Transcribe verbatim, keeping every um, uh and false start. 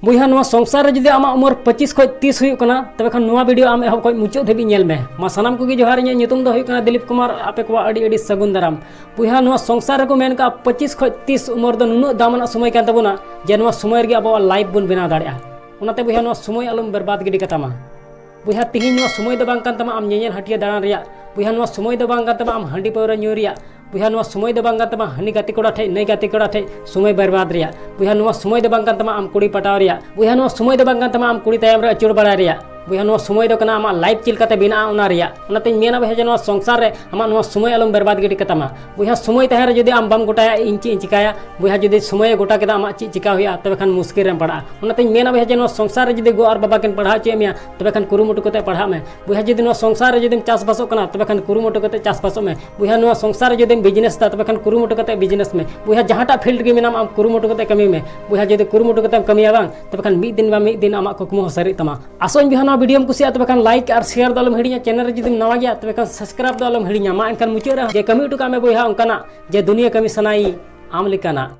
ᱵᱚᱭᱦᱟ, ᱱᱚᱣᱟ ᱥᱚᱝᱥᱟᱨ ᱨᱮ ᱡᱩᱫᱤ ᱟᱢᱟᱜ ᱩᱢᱮᱨ ᱯᱚᱸᱪᱤᱥ ᱠᱷᱚᱱ ᱛᱤᱥ ᱦᱩᱭᱩᱜ ᱠᱟᱱᱟ, ᱛᱚᱵᱮ ᱠᱷᱟᱱ ᱱᱚᱣᱟ ᱵᱷᱤᱰᱤᱭᱳ ᱟᱢ ᱮᱦᱚᱵ ᱠᱷᱚᱱ ᱢᱩᱪᱟᱹᱫ ᱫᱷᱟᱹᱵᱤᱡ ᱧᱮᱞ ᱢᱮ᱾ ᱢᱟ ᱥᱟᱱᱟᱢ ᱠᱚᱜᱮ ᱡᱚᱦᱟᱨ, ᱤᱧᱟᱹᱜ ᱧᱩᱛᱩᱢ ᱫᱚ ᱦᱩᱭᱩᱜ ᱠᱟᱱᱟ ᱫᱤᱞᱤᱯ ᱠᱩᱢᱟᱨ, ᱟᱯᱮ ᱠᱚᱣᱟᱜ ᱟᱹᱰᱤ ᱟᱹᱰᱤ ᱥᱟᱹᱜᱩᱱ ᱫᱟᱨᱟᱢ᱾ ᱵᱚᱭᱦᱟ, ᱱᱚᱣᱟ ᱥᱚᱝᱥᱟᱨ ᱨᱮᱠᱚ ᱢᱮᱱ ᱠᱟᱜᱼᱟ, ᱯᱚᱸᱪᱤᱥ ᱠᱷᱚᱱ ᱛᱤᱥ ᱩᱢᱮᱨ ᱫᱚ ᱱᱩᱱᱟᱹᱜ ᱫᱟᱢᱟᱱᱟᱜ ᱥᱚᱢᱚᱭ ᱠᱟᱱ ᱛᱟᱵᱚᱱᱟ ᱡᱮ ᱱᱚᱣᱟ ᱥᱚᱢᱚᱭ ᱨᱮᱜᱮ ᱟᱵᱚᱣᱟᱜ ᱞᱟᱭᱤᱯᱷ ᱵᱚᱱ ᱵᱮᱱᱟᱣ ᱫᱟᱲᱮᱭᱟᱜᱼᱟ᱾ ᱚᱱᱟᱛᱮ ᱵᱚᱭᱦᱟ, ᱱᱚᱣᱟ ᱥᱚᱢᱚᱭ ᱟᱞᱚᱢ ᱵᱮᱨᱵᱟᱫ ᱜᱤᱰᱤ ᱠᱟᱛᱟᱢᱟ᱾ ᱵᱚᱭᱦᱟ, ᱛᱤᱦᱤᱧ ᱱᱚᱣᱟ ᱥᱚᱢᱚᱭ ᱫᱚ ᱵᱟᱝ ᱠᱟᱱ ᱛᱟᱢᱟ ᱟᱢ ᱧᱮᱧᱮᱞ ᱦᱟᱹᱴᱤᱭᱟᱹ ᱫᱟᱬᱟᱱ ᱨᱮᱭᱟᱜ᱾ ᱵᱚᱭᱦᱟ, ᱱᱚᱣᱟ ᱥᱚᱢᱚᱭ ᱫᱚ ᱵᱟᱝ ᱠᱟᱱ ᱛᱟᱢᱟ ᱟᱢ ᱦᱟᱺᱰᱤ ᱯᱟᱹᱣᱨᱟᱹ ᱧᱩ ᱨᱮᱭᱟᱜ᱾ ᱵᱚᱭᱦᱟ, ᱱᱚᱣᱟ ᱥᱚᱢᱚᱭ ᱫᱚ ᱵᱟᱝ ᱠᱟᱱ ᱛᱟᱢᱟ ᱦᱟᱹᱱᱤ ᱜᱟᱛᱮ ᱠᱚᱲᱟ ᱴᱷᱮᱡ, ᱱᱟᱹᱭ ᱜᱟᱛᱮ ᱠᱚᱲᱟ ᱴᱷᱮᱡ ᱥᱚᱢᱚᱭ ᱵᱮᱨᱵᱟᱫ ᱨᱮᱭᱟᱜ᱾ ᱵᱚᱭᱦᱟ, ᱱᱚᱣᱟ ᱥᱚᱢᱚᱭ ᱫᱚ ᱵᱟᱝ ᱠᱟᱱ ᱛᱟᱢᱟ ᱟᱢ ᱠᱩᱲᱤ ᱯᱟᱴᱟᱣ ᱨᱮᱭᱟᱜ᱾ ᱵᱚᱭᱦᱟ, ᱱᱚᱣᱟ ᱥᱚᱢᱚᱭ ᱫᱚ ᱵᱟᱝ ᱠᱟᱱ ᱛᱟᱢᱟ ᱟᱢ ᱠᱩᱲᱤ ᱛᱟᱭᱚᱢ ᱨᱮ ᱟᱹᱪᱩᱨ ᱵᱟᱲᱟᱭ ᱨᱮᱭᱟᱜ᱾ ᱵᱚᱭᱦᱟ, ᱱᱚᱣᱟ ᱥᱚᱢᱚᱭ ᱫᱚ ᱠᱟᱱᱟ ᱟᱢᱟᱜ ᱞᱟᱭᱤᱯᱷ ᱪᱮᱫ ᱞᱮᱠᱟᱛᱮ ᱵᱮᱱᱟᱜᱼᱟ, ᱚᱱᱟ ᱨᱮᱭᱟᱜ᱾ ᱚᱱᱟᱛᱮᱧ ᱢᱮᱱᱟ ᱵᱚᱭᱦᱟ, ᱡᱮ ᱱᱚᱣᱟ ᱥᱚᱝᱥᱟᱨ ᱨᱮ ᱟᱢᱟᱜ ᱱᱚᱣᱟ ᱥᱚᱢᱚᱭ ᱟᱞᱚᱢ ᱵᱮᱨᱵᱟᱫ ᱜᱤᱰᱤ ᱠᱟᱛᱟᱢᱟ᱾ ᱵᱚᱭᱦᱟ, ᱥᱚᱢᱚᱭ ᱛᱟᱦᱮᱸ ᱨᱮ ᱡᱩᱫᱤ ᱟᱢ ᱵᱟᱢ ᱜᱚᱴᱟᱭᱟ ᱤᱧ ᱪᱮᱫ ᱤᱧ ᱪᱤᱠᱟᱹᱭᱟ, ᱵᱚᱭᱦᱟ, ᱡᱩᱫᱤ ᱥᱚᱢᱚᱭᱮ ᱜᱚᱴᱟ ᱠᱮᱫᱟ ᱟᱢᱟᱜ ᱪᱮᱫ ᱪᱤᱠᱟ ᱦᱩᱭᱩᱜᱼᱟ, ᱛᱚᱵᱮ ᱠᱷᱟᱱ ᱢᱩᱥᱠᱤᱞ ᱨᱮᱢ ᱯᱟᱲᱟᱜᱼᱟ᱾ ᱚᱱᱟᱛᱮᱧ ᱢᱮᱱᱟ ᱵᱚᱭᱦᱟ, ᱡᱮ ᱱᱚᱣᱟ ᱥᱚᱝᱥᱟᱨ ᱨᱮ ᱡᱩᱫᱤ ᱜᱚ ᱟᱨ ᱵᱟᱵᱟ ᱠᱤᱱ ᱯᱟᱲᱦᱟᱣ ᱦᱚᱪᱚᱭᱮᱫ ᱢᱮᱭᱟ, ᱛᱚᱵᱮ ᱠᱷᱟᱱ ᱠᱩᱨᱩᱢᱩᱴᱩ ᱠᱟᱛᱮ ᱯᱟᱲᱦᱟᱜ ᱢᱮ᱾ ᱵᱚᱭᱦᱟ, ᱡᱩᱫᱤ ᱱᱚᱣᱟ ᱥᱚᱝᱥᱟᱨ ᱨᱮ ᱡᱩᱫᱤᱢ ᱪᱟᱥᱵᱟᱥᱚᱜ ᱠᱟᱱᱟ, ᱛᱚᱵᱮ ᱠᱷᱟᱱ ᱠᱩᱨᱩᱢᱩᱴᱩ ᱠᱟᱛᱮ ᱪᱟᱥᱵᱟᱥᱚᱜ ᱢᱮ᱾ ᱵᱚᱭᱦᱟ, ᱱᱚᱣᱟ ᱥᱚᱝᱥᱟᱨ ᱨᱮ ᱡᱩᱫᱤᱢ ᱵᱤᱡᱽᱱᱮᱥ ᱮᱫᱟ, ᱛᱚᱵᱮ ᱠᱷᱟᱱ ᱠᱩᱨᱩᱢᱩᱴᱩ ᱠᱟᱛᱮ ᱵᱤᱡᱽᱱᱮᱥ ᱢᱮ᱾ ᱵᱚᱭᱦᱟ, ᱡᱟᱦᱟᱸᱴᱟᱜ ᱯᱷᱤᱞᱰ ᱜᱮ ᱢᱮᱱᱟᱢ, ᱟᱢ ᱠᱩᱨᱩᱢᱩᱴᱩ ᱠᱟᱛᱮ ᱠᱟᱹᱢᱤ ᱢᱮ᱾ ᱵᱚᱭᱦᱟ, ᱡᱩᱫᱤ ᱠᱩᱨᱩᱢᱩᱴᱩ ᱠᱟᱛᱮᱢ ᱠᱟᱹᱢᱤᱭᱟ ᱵᱟᱝ, ᱛᱚᱵᱮ ᱠᱷᱟᱱ ᱢᱤᱫ ᱫᱤᱱ ᱵᱟᱝ ᱢᱤᱫ ᱫᱤᱱ ᱟᱢᱟᱜ ᱠᱩᱠᱢᱩ ᱦᱚᱸ ᱥᱟᱹᱨᱤᱜ ᱛᱟᱢᱟ᱾ ᱟᱥᱚᱜ ᱟᱹᱧ ᱵᱚᱭᱦᱟ, ᱱᱚᱣᱟ ᱵᱷᱤᱰᱤᱭᱳᱢ ᱠᱩᱥᱤᱭᱟᱜᱼᱟ, ᱛᱚᱵᱮ ᱠᱷᱟᱱ ᱞᱟᱭᱤᱠ ᱟᱨ ᱥᱮᱭᱟᱨ ᱫᱚ ᱟᱞᱚᱢ ᱦᱤᱲᱤᱧᱟ᱾ ᱪᱮᱱᱮᱞ ᱨᱮ ᱡᱩᱫᱤᱢ ᱱᱟᱣᱟ ᱜᱮᱭᱟ, ᱛᱚᱵᱮ ᱠᱷᱟᱱ ᱥᱟᱵᱥᱠᱨᱟᱭᱤᱵ ᱫᱚ ᱟᱞᱚᱢ ᱦᱤᱲᱤᱧᱟ᱾ ᱢᱟ ᱮᱱᱠᱷᱟᱱ ᱢᱩᱪᱟᱹᱫ ᱨᱮ ᱡᱮ ᱠᱟᱹᱢᱤ ᱦᱚᱴᱚ ᱠᱟᱜ ᱢᱮ ᱵᱚᱭᱦᱟ ᱚᱱᱠᱟᱱᱟᱜ ᱡᱮ ᱫᱩᱱᱤᱭᱟᱹ ᱠᱟᱹᱢᱤ ᱥᱟᱱᱟᱭᱤ ᱟᱢ ᱞᱮᱠᱟᱱᱟᱜ᱾